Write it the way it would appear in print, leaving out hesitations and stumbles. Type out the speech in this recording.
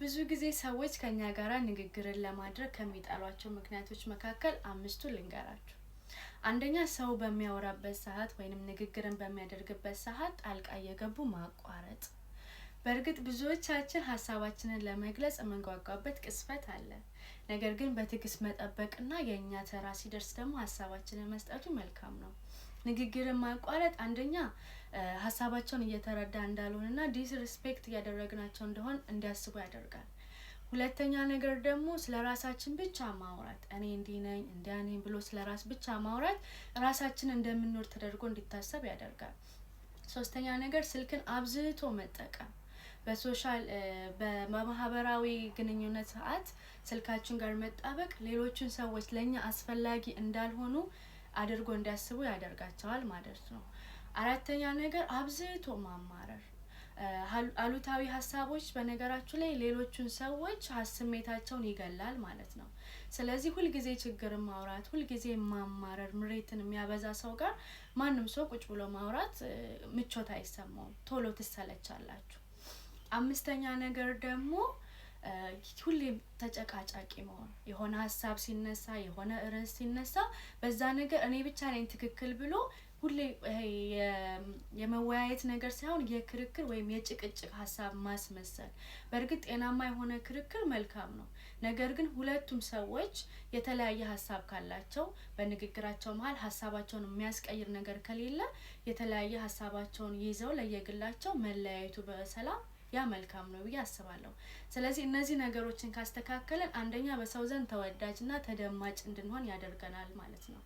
ብዙ ጊዜ ሰዎች ከኛ ጋራ ንግግርን ለማድረግ ከሚጠሏቸው ምክንያቶች መካከል አምስቱ ልንገራችሁ። አንደኛ፣ ሰው በሚያወራበት ሰዓት ወይንም ንግግርን በሚያደርግበት ሰዓት ጣልቃ እየገቡ ማቋረጥ። በእርግጥ ብዙዎቻችን ሀሳባችንን ለመግለጽ የምንጓጓበት ቅጽበት አለ። ነገር ግን በትዕግስት መጠበቅና የእኛ ተራ ሲደርስ ደግሞ ሀሳባችንን መስጠቱ መልካም ነው። ንግግርን ማቋረጥ አንደኛ ሀሳባቸውን እየተረዳ እንዳልሆንና disrespect እያደረግናቸው እንደሆን እንዲያስቡ ያደርጋል። ሁለተኛ ነገር ደግሞ ስለ ራሳችን ብቻ ማውራት፣ እኔ እንዲህ ነኝ፣ እንዲያ ነኝ ብሎ ስለ ራስ ብቻ ማውራት ራሳችን እንደምንኖር ተደርጎ እንዲታሰብ ያደርጋል። ሶስተኛ ነገር ስልክን አብዝቶ መጠቀም። በ social በማህበራዊ ግንኙነት ሰዓት ስልካችን ጋር መጣበቅ ሌሎችን ሰዎች ለእኛ አስፈላጊ እንዳልሆኑ አድርጎ እንዲያስቡ ያደርጋቸዋል ማለት ነው። አራተኛ ነገር አብዝቶ ማማረር። አሉታዊ ሀሳቦች በነገራችሁ ላይ ሌሎቹን ሰዎች ስሜታቸውን ይገላል ማለት ነው። ስለዚህ ሁልጊዜ ችግርን ማውራት፣ ሁልጊዜ ማማረር፣ ምሬትን የሚያበዛ ሰው ጋር ማንም ሰው ቁጭ ብሎ ማውራት ምቾት አይሰማውም፣ ቶሎ ትሰለቻላችሁ። አምስተኛ ነገር ደግሞ ሁሌም ተጨቃጫቂ መሆን። የሆነ ሀሳብ ሲነሳ፣ የሆነ ርዕስ ሲነሳ በዛ ነገር እኔ ብቻ ነኝ ትክክል ብሎ ሁሌ ይሄ የመወያየት ነገር ሳይሆን የክርክር ወይም የጭቅጭቅ ሀሳብ ማስመሰል። በእርግጥ ጤናማ የሆነ ክርክር መልካም ነው። ነገር ግን ሁለቱም ሰዎች የተለያየ ሀሳብ ካላቸው፣ በንግግራቸው መሀል ሀሳባቸውን የሚያስቀይር ነገር ከሌለ፣ የተለያየ ሀሳባቸውን ይዘው ለየግላቸው መለያየቱ በሰላም ያ መልካም ነው ብዬ አስባለሁ። ስለዚህ እነዚህ ነገሮችን ካስተካከልን አንደኛ በሰው ዘንድ ተወዳጅና ተደማጭ እንድንሆን ያደርገናል ማለት ነው።